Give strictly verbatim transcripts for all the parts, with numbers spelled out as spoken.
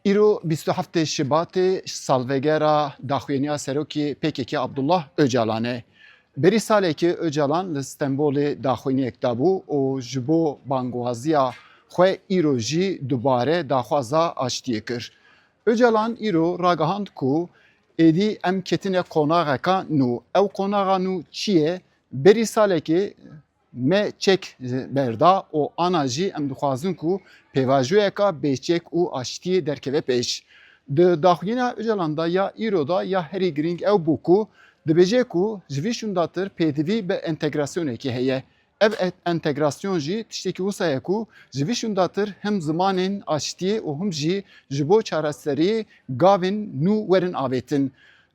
Îro bîst û heftê Şibatê salvegera daxuyaniya serokê P K K Abdullah Ocalan e. Berî salekê Ocalan li Stenbolê daxuyaniyek dabû û ji bo bangwaziya xwe îro jî dubare daxwaza aştiyê kir. Ocalan îro ragihand ku êdî em ketine qonaxeka nû. Ew qonaxa nû çi ye? Berî salekê me çek berda û ana jî em dixwazin ku pêvajoyeka bêçek û aştiyê derkeve pêş. Di daxuyaniya Ocalan de ya îro de ya herî girîng ew bû ku dibêje ku ji vî şûndatir pêdivî bi entegrasyonekê heye. Ev e-, entegrasyon jî tiştekî wisa ye ku ji vî şûndatir him zimanên aştiyê û him jî ji bo çareseriyê gavên nû werin avêtin.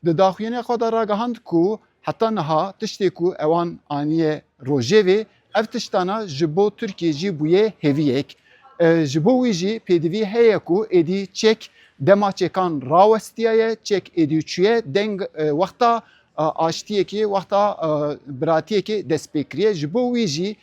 Di daxuyaniya xwe de ragihand ku heta niha tiştê ku ewan aniye rojevê, ev tiştana ji bo Tirkiyê jî bûye hêviyek. E, ji bo wî jî pêdivî heye ku êdî çek dema çekan rawestiyaye, çek êdî çûye deng, e, wexta, e, aştiyekê, wexta, e, biratiyekê dest pê kiriye. Ji bo wî jî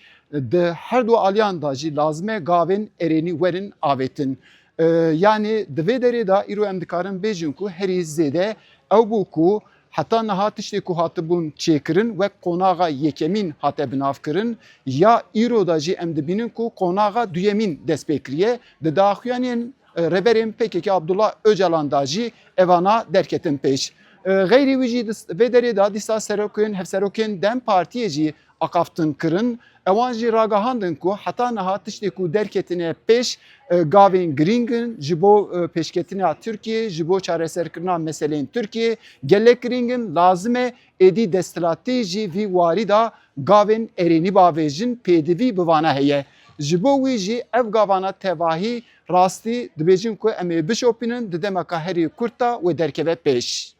di her du aliyan de jî lazim e gavên erênî werin avêtin. E, yanî di vê derê de îro em dikarin bêjin ku herî zêde ew bû ku heta niha tiştê ku hatibûn çêkirin wek qonaxa yekemîn hate binavkirin, ya îro de jî em dibînin ku qonaxa duyemîn dest pê kiriye. Di daxuyaniyên, e, rêberên P K K Abdullah Ocalan de jî evana derketin pêş. E, xeyrî wî jî di s-, vê derê de dîsa serokên, hevserokên dem Partiyê jî axaftin kirin. Ewan jî ragihandin ku heta niha tiştê ku derketine pêş, e, gavên girîng in ji bo, e, pêşketina Tirkiyê, ji bo çareserkirina meseleyên Tirkiyê gelek girîng in. Lazim e êdî desthilatî jî vî warî de gavên erênî bavêjin, pêdivî bi vana heye. Ji bo wî jî ev gavana tevahî rastî dibêjin ku em ê bişopînin, di demeka herî kurt de wê derkeve pêş.